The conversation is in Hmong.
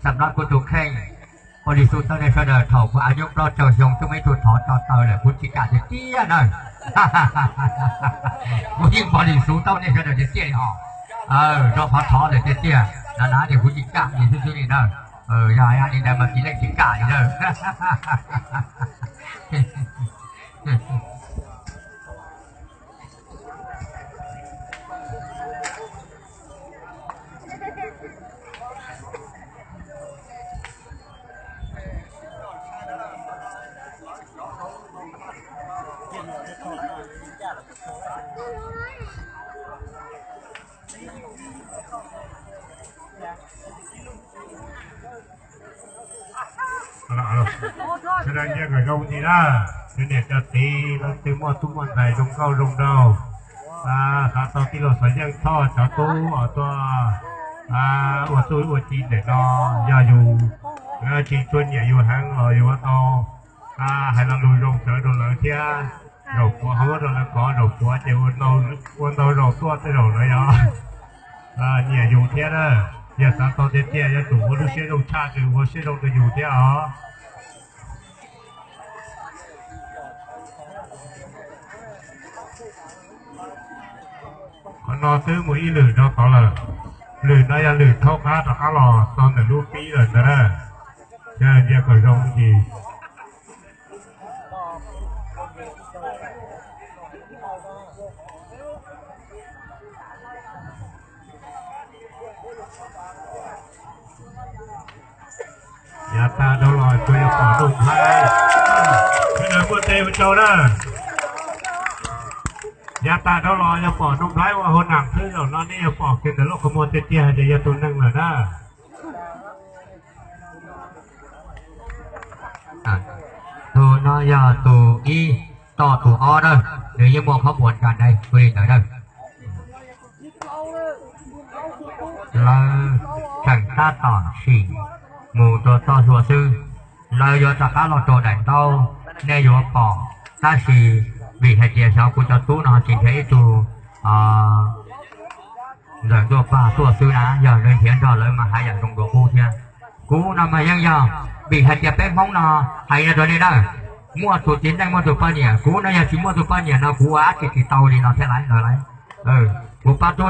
Xam nab kuv tus kheej, ua li xu tau nej sawv daws, thaum kuv av nyob plaub caug xyoo twb muaj ib tug thov tso taw lawm, kuv tsis kam tiag tiag na. Kuv yeej pom li xu tau nej sawv daws tiag tiag li os. Rau qhov thov lawm tiag tiag na na ces kuv tsis kam li xwb xwb li na. Yog li ntawd mas tsis leej tsis kam li na. Sawv daws nyiaj kom zoo ntsis na, cov niam cov txiv leej twg muaj tub muaj ntxhais zoo nkauj zoo nraug, xav tau tij laug xov yeej thoj cov tub os tuaj ua txuj ua ci ntawm no, yog yus tsis tshua nyiam yus heev los yus ua tau hais lo lus zoo sawv rau lawv thiab, zaum puav ho muab rau lawv kov, zaum puav ces ua ntau zaus tuaj tej zaum lawv yog nyiam yus thiab na. Yog xav tau tiag tiag yuav tsum ua lub siab zoo tshaj, ua siab zoo rau yus thiab os. Qhov no twb mus ib lwm rau tod lawm, lwm no yog lwm thaub qab rov qab los txog ntawm lub pib lawm ntawd na. Ces ntsia kom zoo ntsis. Yav tas dhau los kuj yog pom Nuj Nplhaib, sawv daws muaj tes ua tsaug na. Yav tas dhau los yog pom Nuj Nplhaib ua hauv nam xwb, zaum no nej yuav pom kiag ntawm lub qhov muag tiag tiag hais tias yog tus neeg lawm na. Tus no yog tus ib, tos tus ob na, nws yeej muaj qhov muag nra dai ua li ntawd na. Lawv tseem tab tom sim mus rau toj hlua xwb, lawv yuav rov qab los rau daim ntaub, nej yuav pom, tab sis vim hais tias xyov kuv cov tub no tsis nrhiav ib tug ntawm ntuj pag tuaj xwb na, yog lawv nrhiav nrog lawv mas haj yam zoo dua qub thiab. Kuv no mas yeej yog, vim hais tias peb Hmoob no hais no rau nej na, muaj tus txiv neej muaj tus poj niam, kuv no yog tsis muaj tus poj niam no kuv ua dab tsi tsis tau li no thiab lauj. Kuv pab tub